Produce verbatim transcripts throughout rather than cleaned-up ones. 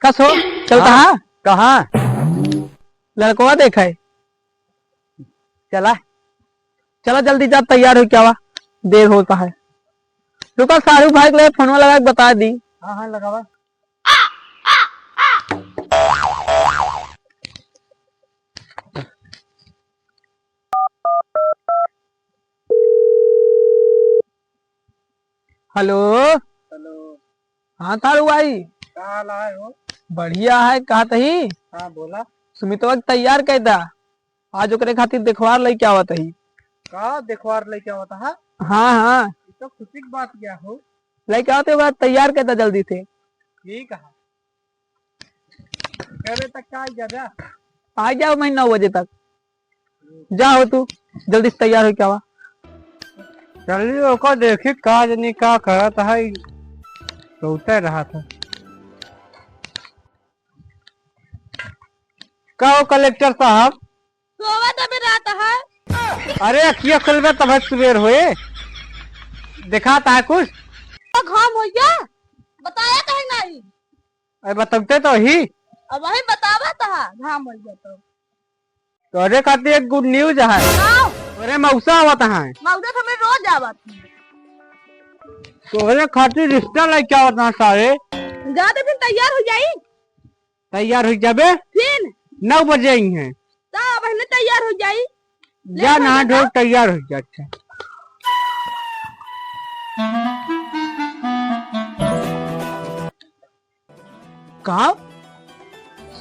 बस हो, चलता हाँ। हाँ? कहाँ? लड़कवा देखा है। चला। चला जल्दी जा, तैयार होके आवा, देर होता है। रुका, सारू भाई के लिए फोनवा लगा के बता दी। हाँ, हाँ, लगावा। हेलो। हेलो। हाँ थारू भाई। का हाल है हो? बढ़िया है, कहत ही। हाँ, बोला। सुमितवा के तैयार कइ दा, आज ओकरे खातिर देखवार लइके आवत ही। का देखवार लइके आवत है? हाँ, हाँ। ई तो खुशी की बात क्या हो? लइके आवत ही, ओकरा तैयार कइ दा जल्दी से। ठीक है। कबे तक का आ जा? आ जाओ मैं नौ बजे तक। जा हो तू, जल्दी से तैयार होके आवा। चलिए, ओका देखी का जनी का करत है, सोते रहा था। का हो कलेक्टर साहब? सोवा तबे रात है। अरे, अखिया खुलबे तब सुबेर होए। देखात है कुछ? तो घाम होइया, बताया कहीं नहीं। अरे, बतौते तो ही। अब वही बतावा था, घाम होइया तो। तोरे खातिर एक गुड न्यूज है। का? तोरे मौसा आवत है। मौसा तो हमें रोज आवत है। तोरे खातिर रिश्ता लइके आवत है सारे। जा तो फिर तैयार हो जाई। तैयार हो जाबे। फिर? नौ बजे आई है। तो पहले तैयार हो जाई। जा लेट हो नहा जाता। धो तैयार हो जा। अच्छा। का?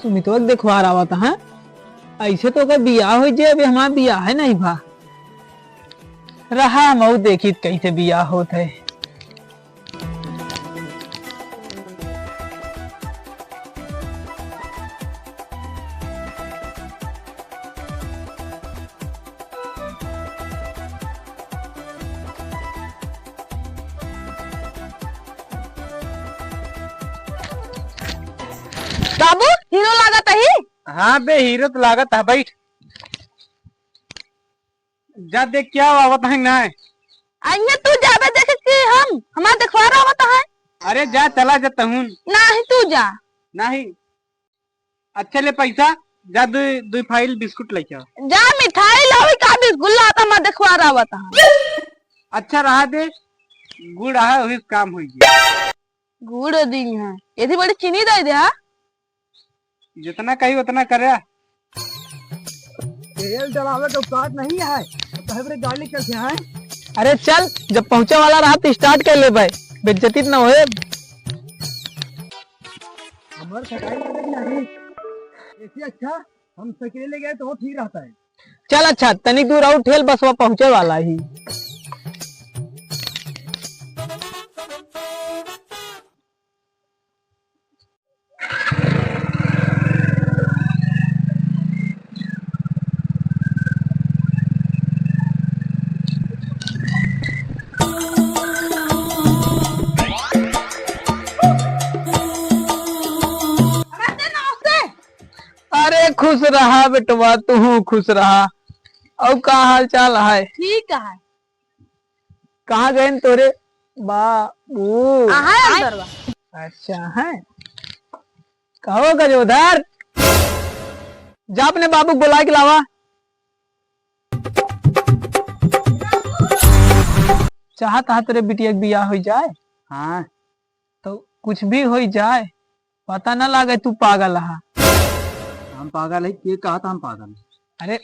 सुमितवा के देखवार आवत है? ऐसे तो ओकर बियाह होइ जे, अबे हमार बियाह है नहीं भा। रहा, हम देखित कैसे बियाह होत है। बाबू, हीरो लागत ही? हाँ बे, हीरो तो लागत है, बैठ। जा देख क्या आवत है ना। अइहे तू जाबे देखे कि हम, हमार देखवार आवत है। अरे जा, चला जा तहुन। नाही तू जा। नाही। अच्छा ले पैसा, जा दु, दु फाइल बिस्कुट लइके आ। जा मिठाई लावे का बिस्कुट ला, त हमार देखवार आवत है। अच्छा रहा दे, गुड़ है, वही काम होई गया। गुड़ दी है, यदि बड़ी चीनी दे दे, हाँ? जितना कही उतना करे। तेल डलावे के औकात नहीं है, तो हमरे गाड़ी चल से आए। अरे चल, जब पहुँचे वाला रहा तो स्टार्ट कर ले भाई, बेइज्जती न होए। हमार सगाई लगे कि नहीं? ऐसे अच्छा हम साइकिल ले गए तो वो ठीक रहता है। चल अच्छा, तनिक दूर और ठेल, बसवा पहुँचे वाला ही। अरे खुश रहा बेटवा, तू खुश रहा। और का हाल चाल है? ठीक है। कहाँ गए न तोरे बाबू? अहाँ अंदर बा। अच्छा है। कहो गजोधर, जा अपने बाबू को बुला के लावा। चाहत हा तोरे बिटिया के बियाह हो जाए। हाँ। तो कुछ भी हो जाए, पता ना लागे तू पागल हा। हम पागल है, के कहा था हम पागल? अरे,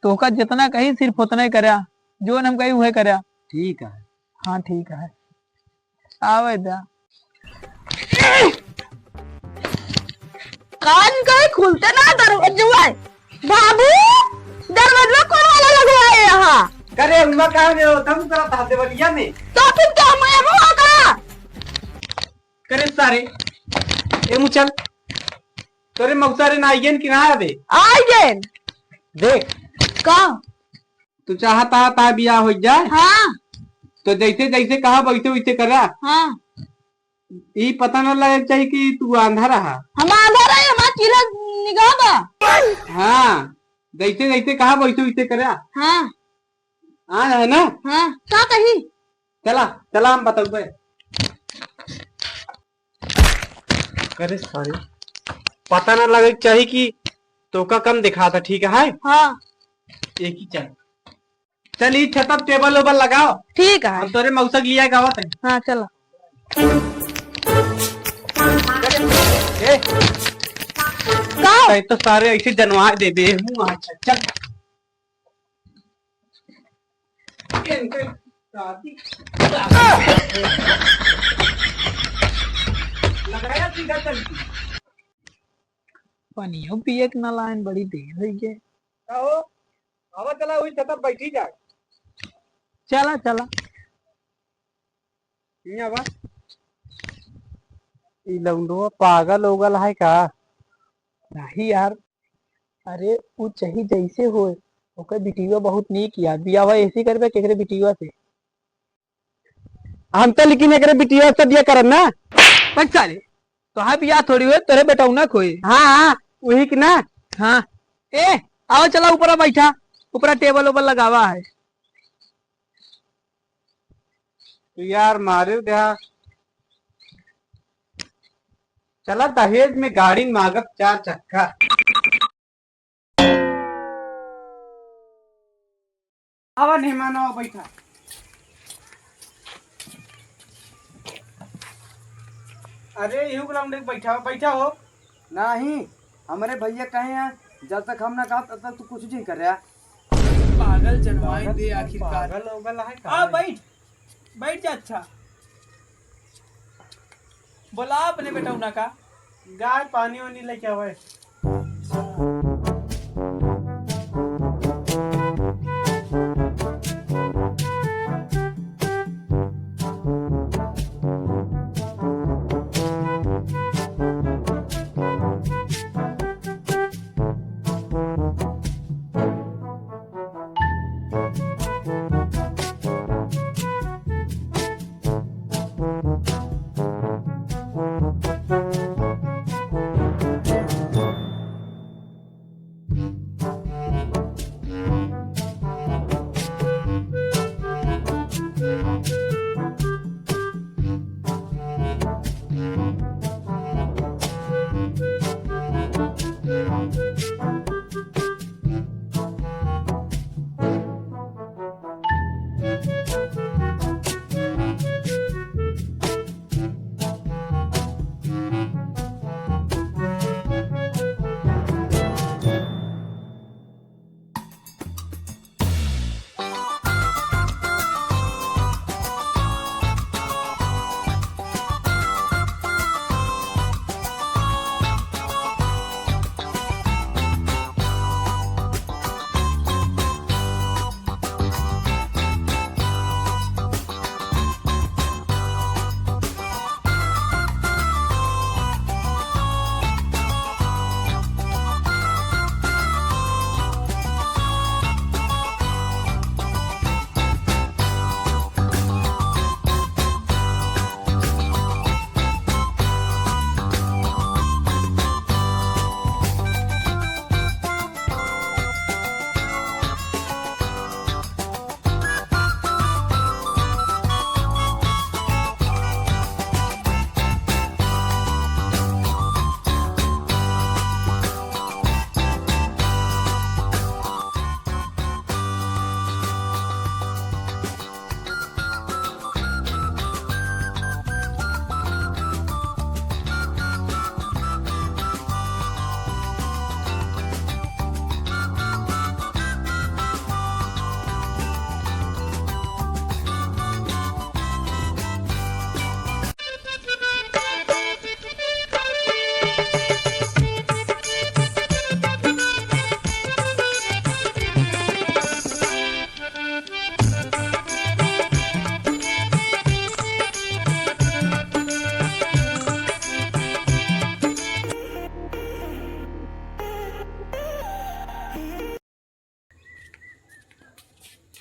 तोहका जितना कही सिर्फ उतना ही करया, जोन हम कही उहे करया। ठीक है। हाँ, ठीक है। आवे दा। कान के खुलते ना दरवाजा है। बाबू, दरवाजा कौन वाला लगवाए यहाँ? करे उमा कहाँ में हो? तुम करत हा देवलिया में। तो फिर क्या मैं वो का? करे सारे, ए मुचल, तोरे मौसा रे ना आइगेन कि ना आवे? आइगेन। देख। का? तू चाहत हा ता बियाह हो जाए? हाँ। तो जैसे जैसे कहा वैसे वैसे करा। हाँ। ई पता न लगे चाहिए कि तू आंधा रहा। हम आंधा रहे, हमार चीला निगाह बा। हाँ, जैसे जैसे कहा वैसे वैसे करा। हाँ। हाँ, है ना? हाँ, का कही? चला, चला, हम बतउबे। करे सारे, पता ना लगे के चाही कि तोका कम दिखाता, ठीक है? हाँ। एक ही चल। चल, ई छतप टेबल ओबल लगाओ। ठीक है। हम तोरे मौसा के लिया गावत है। हाँ, चला। ए, का? तै तो सारे ऐसे जनवा देबे। मुँह अच्छा, चल। लगाया सीधा चल। पनियो पिए के ना लाइन, बड़ी देर होइ गई। का हो? आवा चला, वही छतप बैठी जाए। चला, चला। हियाँ बा। ई लौंडवा पागल ओगल है का? नहीं यार, अरे उ चाही जैसे होए, ओकर बिटिया बहुत नीक यार, बियाह ऐसी करबे केकरे बिटिया से। हम तो लेकिन एकरे बिटिया से बियाह करब ना। बस साले, तोहार बियाह थोड़ी होए, तोरे बेटौना खोए। हाँ, हाँ, वही के ना। हाँ, ए, आओ चला ऊपरा बैठा, ऊपरा टेबल ओबल लगावा है। तो यार मारे दे। चला दहेज में गाड़ी मांगब चार चक्का। आवा मेहमान, आवा बैठा। अरे इहू के लौंडे बैठा, बैठा हो। नहीं, हमरे भैया कहे हैं, जब तक हम ना कहा तब तक तू कुछ नहीं कर रहा। पागल जनवाइन दे आखिरकार। पागल हो गल है का? आ बैठ, बैठ जा। अच्छा, बोला अपने बेटौना का। गाय पानी वानी लेके आवे।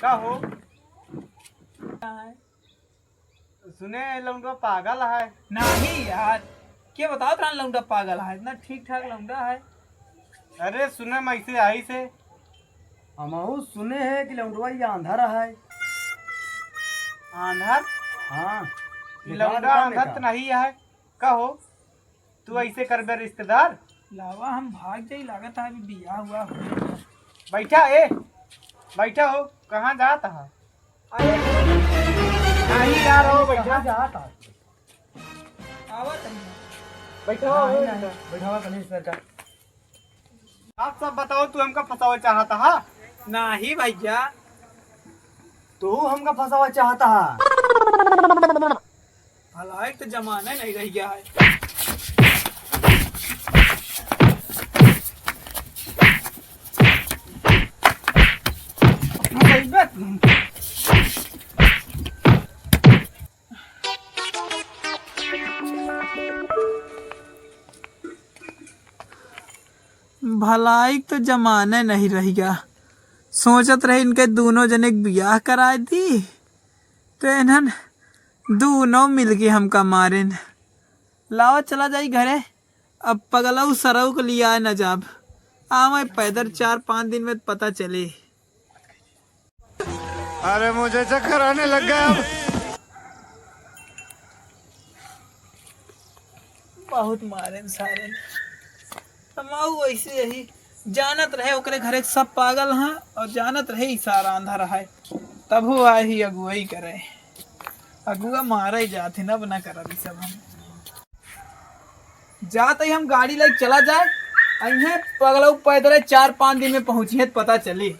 का हो? का है? सुने लौंडवा पागल है। नहीं यार, के बतावत रहन लौंडा पागल है? इतना ठीक ठाक लौंडा है। अरे सुने में ऐसे आई से। हमहू सुने है कि लौंडवा ये आंधर है। आंधर? हाँ। लौंडा आंधर तो नहीं है। का हो? तू ऐसे करबे रिश्तेदार? लावा, हम भाग जाई, लागत है अभी बियाह हुआ हो। बैठा ए, बैठा हो, कहाँ जात हा? अरे, नहीं जा रहो, बैठा। कहाँ जात हा? आवत है। बैठा हो, नहीं, नहीं, बैठा। बैठा हो, कलेश सर का। आप सब बताओ, तू हमका फंसावे चाहता हा? नहीं भैया। तू हमका फंसावे चाहता हा? भलाई तो जमाना नहीं रह गया है। भलाई तो जमाना नहीं रह गया। सोचत रहे इनके दोनों जने के बियाह कराए दी, तो इन्हन दोनों मिलके हमका मारेन। लावा चला जाई घरे, अब पगलऊ सरऊ के लियाए न जाब, आवे पैदल चार पाँच दिन में पता चली। अरे मुझे चक्कर आने लग गया अब। बहुत मारेन सारेन। हम आऊ वैसे यही जानत रहे ओकरे घरे के सब पागल हैं और जानत रहे ई सारा अंधा रहा है, तब वो आए ही अगुवाई करे। अगुआ मारे जात है ना, अब ना करब ई सब हम। जात ही हम गाड़ी लेके चला जाए, अइहे पगलऊ पैदल चार पाँच दिन में पहुँचिहे त पता चली।